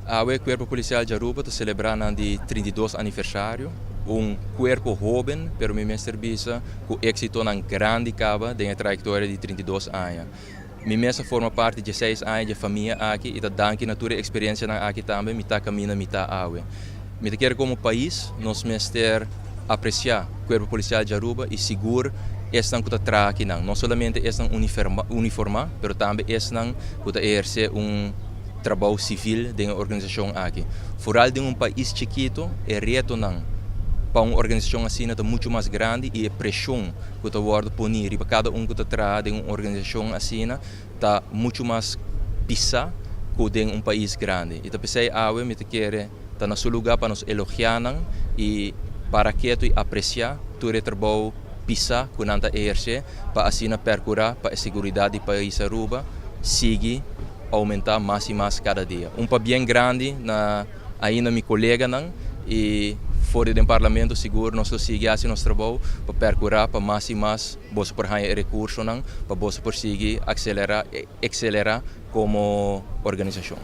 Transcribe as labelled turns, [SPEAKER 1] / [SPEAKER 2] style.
[SPEAKER 1] Awe Cuerpo Policial di Aruba ta celebra nan di 32 aniversario. Un cuerpo hoben, pero mi mester bisa cu exitonan grandi caba den e trayectoria di 32 aña. Mi mes a forma parti di 6 aña di famia aki y ta danki na tur e experiencianan aki tambe mi ta caminda mi ta awe. Mi ta kere como pais nos mester aprecia Cuerpo Policial di Aruba y sigur esnan cu ta traha akinan. No solamente esnan uniforma, pero tambe esnan cu ta eherce un trabou civil den e organisacion aki. Vooral den un pais chikito, e retonan pa un organisacion asina ta mucho mas grandi y e presion cu ta wordo poni riba cada un cu ta traha den un organisacion asina ta mucho mas pisa cu den un pais grandi. Y ta pesey awe mi ta kere ta na su luga pa nos elogia nan y para keto y aprecia tur e trabou pisa cu nan ta eherce pa asina percura pa e seguridad di pais Aruba sigui aumenta mas y mas cada dia. Un pabien grandi na ainda mi coleganan y for di den Parlamento sigur nos lo sigui haci nos trabou pa percura pa mas y mas boso por haya e recursonan pa boso por sigui acelera, excelera como organisacion.